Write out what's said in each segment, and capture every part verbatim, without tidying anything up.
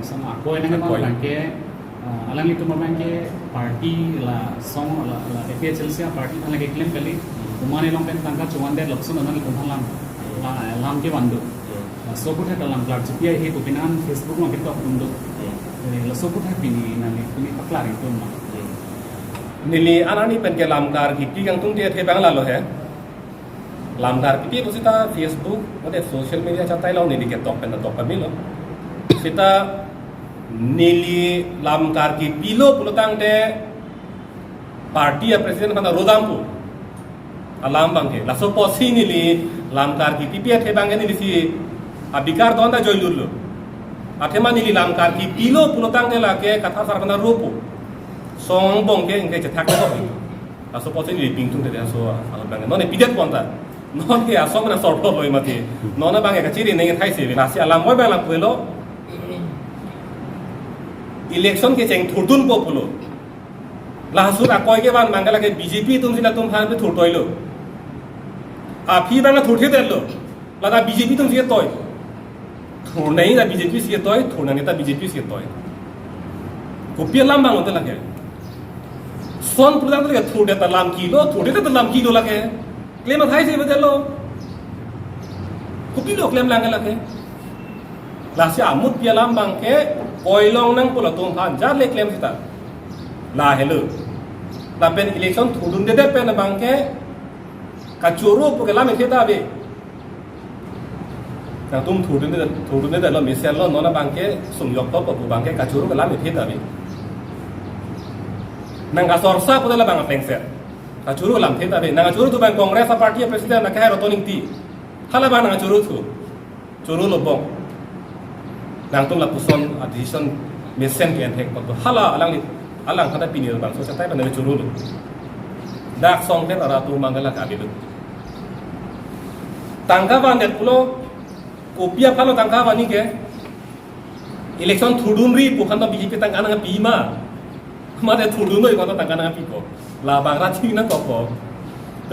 Sama akoi nang Akoi. Abang ke, ah, alanglitum abang ke party la song la, la A P H L C a party aphan lake klem kali. Komat along pen tangka chovan det lapuson alanglitum aphan lam, la, lam kevan do. Hmm. Laso aphuthak alam klarjupi ahe pu pinan Facebook ma ketok dun do. Hmm. Eh, laso aphuthak pini nangli pini paklar itum ma. Hmm. Neli anani pen ke lam klarjupi kangtung te athe abang lalo he. Lam klarjupi pusita Facebook, mate social media chatai along neli ketok pen tok kami lo. Sita neli lam klarjupi lo pulo tangte party a president aphan ro dampo. Alam abang ke. Laso apotsi neli lam klarjupi athe abang ke neli si abikar don ta joilur lo. Athema neli lam klarjupi lo pulo tangte lake Kathar sar aphan ropo. Song angbong ke ingke chethak lo. Laso apotsi neli pingtung te laso alam abang ke. Non e pidet pon ta. Non ke asong na sorpo lo mati. Non abang ke kachiri neng thai se. Lasi alam moi abang lam pulo. Election kecheng thurdunpo pulo. Laso akoi kevan abang ke lake B J P atum si latum aphan pen thurtoi lo. Aphi abang thurthe det lo. Lata B J P atum si toi. Thurnei ta B J P si toi, thurnei ta B J P si toi. Kopi alam abang hote lake. Son pulang lake thurdet ta lam kilo, thurdet ta lam kilo lake. Klem athai se betul lo. Kopilo klem lang lake. Lasi amutpi alam abang ke koilong nangpo latum aphan jar le klem sita. Lahelo. Lapen election thurdundedet pen abang ke kachoro pu ke lam ethe ta ave. Nangtum thurdunde, thurdunde lo mesen lo non abang ke sung yok po pu abang ke kachoro ke lam ethe ta ave. Nang kasorsa pu labang apengset. Kachoro lam ethe ta ave. Nang kachoro tu abang Congress a party a president nang kahai Roton Engti. Hala abang nang kachoro tu. Choro lo bong. Nangtum lapuson a decision mesen ke enthek poto. Hala alangli, alang hada pini bangso chatai pen choro lo. Dak song pen ara tu manggala ka ave lo. Tangka vandet pulo, kopi aphan lo tangka vanji ke. Election thurdunri pu aphan ta B J P tangka nangpi ma. Mate thurdun noi pu aphan ta tangka nangpi ko. Labang ra chini nangkok ko.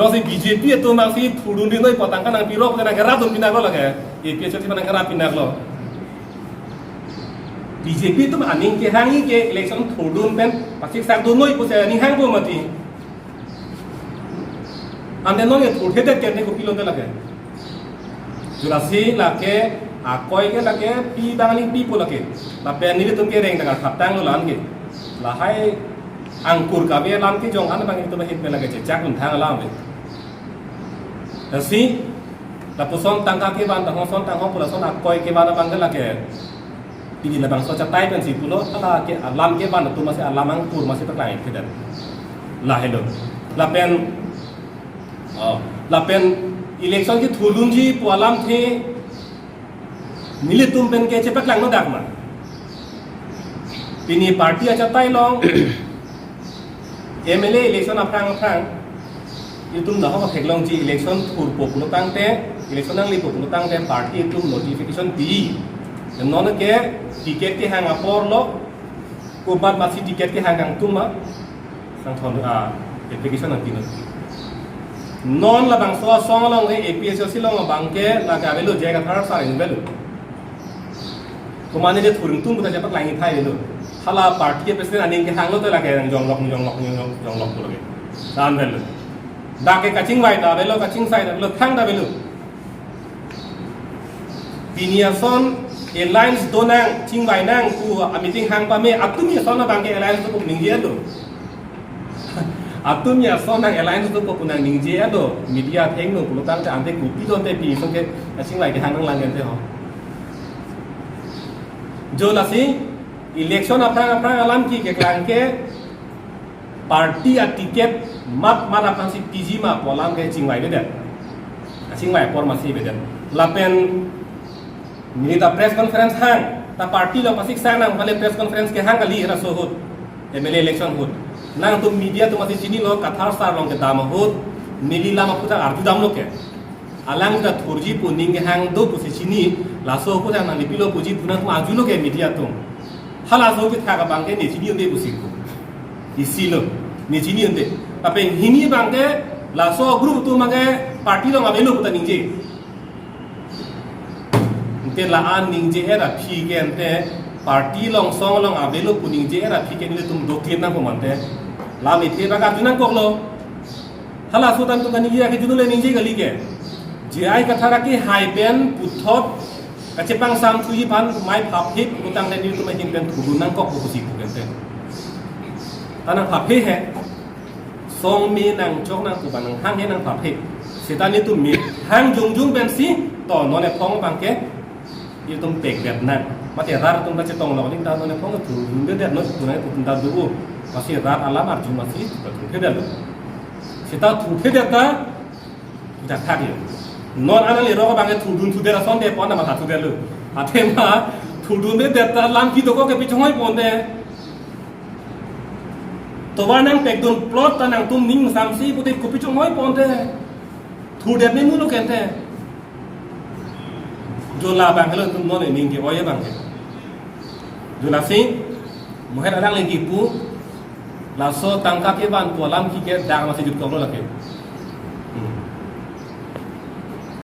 Jongsi B J P atum abang si thurdunri noi pu tangka nangpirok te nang kerap dun pinak lo lake. A P H L C aphan nang kerap pinak lo. B J P atum aning kehangji ke election thurdun pen pasik sak dun noi pusi aning hangpo mati. Ante non ke thurthedet ke ante kopilo te lake. Jurasi lake, akoi ke lake, pi abang aling pipo lake. Lapen nelitum ke reng tangka thaptang lo lan ke. Lahai angkur kave alam kejong an abang nelitum ahit pen lake chechak un thang alam ke. Lasi, lapuson tangka kevan, tangka son tangka pu lason akoi kevan abang ke lake. Pini labangso chatai pensi pulo, hala ke alam kevan atum masi alam angkur masi paklang thedet. Lahelo. Lapen, oh, lapen election kethurdunji pu alamthe nelitum pen ke chepaklang no dak ma. Pini party achatai along M L A election aphrang aphrang, itum dahok theklongji election thurpo pulo tangte, election nanglipo pulo tangte party itum notification pi. Non ke ticket kehang apor lo, komat masi ticket kehang kangtum ma, sangthon a application nangpi non. Non labangso asong along ke A P H L C along abang ke lake avelo, J I Kathar sar in avelo. Komat neli thur ingtung puta chepaklangji thai lo. Hala party a president aning kehang lo te lake nang jonglok, jonglok, jonglok, jonglok lo ke. Dan avelo. Dak ke kachingvai ta avelo, kachingsai ta avelo, thang ta avelo. Pini ason alliance do nang, chingvai nang pu a meeting hang pame, atum ason abang ke alliance do pu ningje lo. Atum ason nang alliance do pu nang ningje lo, media athengno pulo tangte ante kopi donte pi ason ke kachingvai kehang nanglang ante ho. Jo lasi election aphrang aphrang alam ke keklang ke party a ticket mat mat aphan si piji ma pu alam ke chingvai avedet. Chingvai apor masi avedet. Lapen neli ta press conference hang, ta party along pasik sang nang kali press conference kehang kali laso ahut, M L A election ahut. Nangtum media atum masi chinilo, Kathar sar along kedam ahut, neli lam aphuthak arju damlo ke. Alang ta thurji pu aning kehang do pusi chini, laso aphuthak nangli pilo puji pu nangtum arjulo ke media atum. Halaso aphuthak abang ke ne chini unde pusi ko. Isi lo, ne chini unde. Tapi hini abang ke, laso group atum abang ke party along avelo puta ningje. Ante la-an ningje-et aphi ke ante Party along song along avelo pu ningje ra aphi ke nelitum doklem nangpo mante. Lam ithe bak arju nangkoklo. Halaso tangtum kaningje ke junu le ningje kali ke. J I Kathar akehai pen puthot kachepangsam thuji aphan mai phaphe putangte nelitum ahin pen thurdun nangkok pusi pu kente. Ta nangphaphe he. Song me nangchok nangkok abang nanghang he nangphaphe. Seta nelitum me hang jongjong pensi to non ephong abang ke itum pekdet nang. Mate rat atum ta chetong lo ning ta non ephong thurdundedet non itum nang itum ta do. Masi rat alam arju masi ta thurthedetlo. Seta thurthedet ta kita thak yo. Non anang le rok abang ke thurdun thudet asonte pon na matha thudetlo. Athema thurdundedet ta lam kedo ko ke pichonghoi ponte. Tovar nangpekdun plot ta nangtum ning samsi pute kopi chonghoi ponte. Thurdet ne mulo kente. Jo la abang helo tum non ningje oi abang ke. Jo lasi moher alang lagi pu laso tangka kevanpo alam ke ke dang masi jutkoklo lake. Hmm.